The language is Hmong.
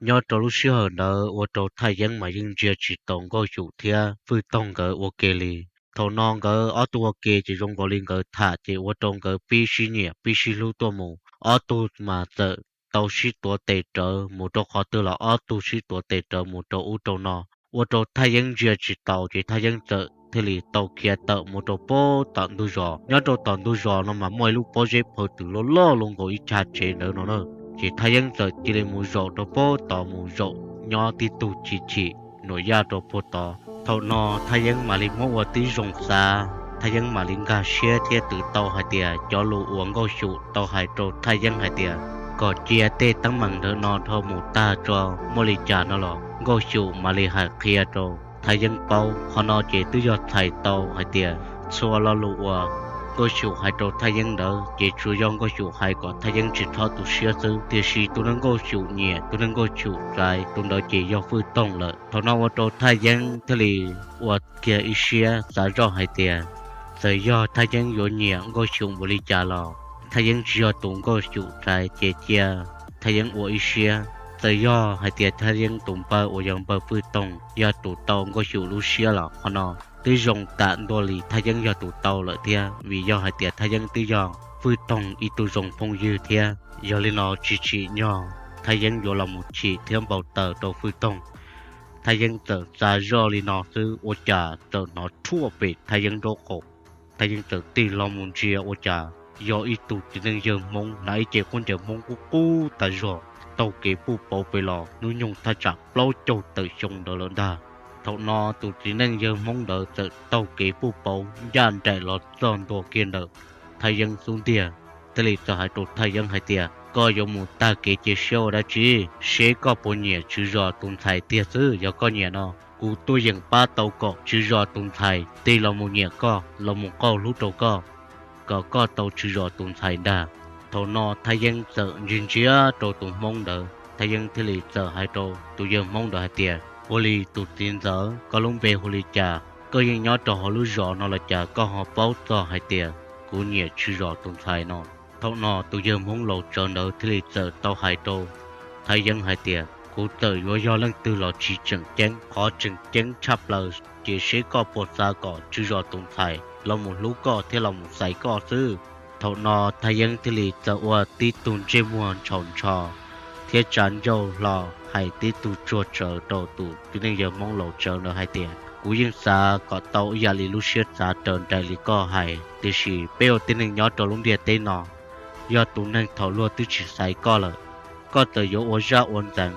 Nyob rau lub sij hawm ntawd ua rau Thaj Yeeb mas yeej ntsia tsis taus Nkauj Xyum thiab Fwj Toog nkawd ua ke li. Thaum no nkawd ob tug ua ke ces zoo nkaus li nkawd tham ces ua rau nkawd pib sib nyiam pib sib hlub tuaj mus, ob tug mas txawm tau sib tuav tes rawv mus rau qhov twg los ob tug sib tuav tes rawv mus rau ub rau no, ua rau Thaj Yeeb ntsia tsis taus ces Thaj Yeeb txawm thiaj li tau khiav tawm mus rau pem tom ntug zos. Nyob rau tom ntug zos no mas muaj ib lub pob zeb phaw twm loj loj luaj nkaus ib chav tsev ntawd no na. Ces Thaj Yeeb txawm cia li mus zaum rau pem tod mus zaum nyob tib tug chim chim nuam yaj rau puag tod. Thaum no Thaj Yeeb mam li muab ua tib zoo xav, Thaj Yeeb mam li nkag siab thiab twv tau hais tias cov lus uas Nkauj Xyum tau hais rau Thaj Yeeb hais tias kom cia tej teeb meem ntawd no dhau mus tag tso, muaj li cas no los Nkauj Xyum mam li hais qhia rau Thaj Yeeb paub. Qhov no ces twb yog txhais tau hais tias txhua lo lus uas Nkauj Xyum hais rau Thaj Yeeb ntawd ces tsuas yog Nkauj Xyum hais kom Thaj Yeeb tsis txhob tu siab xwb, tiam sis tus neeg Nkauj Xyum nyiam, tus neeg Nkauj Xyum txais, tus ntawd ces yog Fwj Toog lawm. Thaum no ua rau Thaj Yeeb thiaj li ua kiag ib siab xav zoj hais tias txawm yog Thaj Yeeb yuav nyiam Nkauj Xyum npaum li cas los Thaj Yeeb tsis yog tus Nkauj Xyum txais ces cia Thaj Yeeb ua ib siab. Txawm yog hais tias Thaj Yeeb tus npawg uas yog npawg Fwj Toog yog tus tau Nkauj Xyum lub siab los qhov no twb zoo tam ntua li Thaj Yeeb yog tus tau lawm thiab, vim yog hais tias Thaj Yeeb twb yog Fwj Toog ib tug zoo phooj ywg thiab. Yog li no tsis tsim nyog Thaj Yeeb yuav los mus chim thiab npau taws rau Fwj Toog. Thaj Yeeb txawm xav zoj li no xwb ua cas txawm hnov rhuaj pem Thaj Yeeb nraub qaum. Thaj Yeeb txawm tig hlo mus ntsia ua cas yog ib tug txiv neej yawg Hmoob hnav ib ce khaub ncaws Hmoob qub qub tas zog, taug kev puj pauv pem los hnub nyoog thaj tsam plaub caug tawm xyoo ntawd lawm ntag. Thaum no tus txiv neej yawg Hmoob ntawd txawm taug kev puj pauv ncaj nraim los txog ntua kiag ntawm Thaj Yeeb xub ntiag, thiaj li txawm hais rau Thaj Yeeb hais tias, koj yuav mus tag kev cia siab ua dab tsi? Seb koj puas nyiam tswv zos tus ntxhais tiag xwb. Yog koj nyiam no, kuv tuaj yeem pab tau kom tswv zos tus ntxhais tig los mus nyiam koj, los mus qaug hlub rau koj, kom koj tau tswv zos tus ntxhais ntag. Thaum no Thaj Yeeb txawm ntsia ntsia rau tus Hmoob ntawd, Thaj Yeeb thiaj li txawm hais rau tus yawg Hmoob ntawd hais tias, ua li tus txiv ntxawm, koj lub npe hu li cas? Koj yeej nyob rau hauv lub zos no los cas koj ho paub txog hais tias kuv nyiam tswv zos tus ntxhais no? Thaum no tus yawg Hmoob laus tsawv ntawd thiaj li txawm tau hais rau Thaj Yeeb hais tias, kuv txawm yuav yog leej twg los tsis tseem ceeb, qhov tseem ceeb tshaj plaws ces seb koj puas xav kom tswv zos tus ntxhais los mus hlub koj thiab los mus xaiv koj xwb. Thaum no Thaj Yeeb thiaj li txawm ua tib tug ntsej muag ntshaus ntsho thiab tsa ncauj hlo hais tib tug tsuag tsawv rau tus txiv neej yawg Hmoob laus tsawv ntawd hais tias, kuv yeej xav kom tau ib yam li lub siab xav raws nraim li koj hais, tiam sis peb ua tib neeg nyob rau lub ntiaj teb no, yog tus neeg thaum luag twb tsis xaiv koj lawm, koj txawm yuav ua zaj ua ntxeev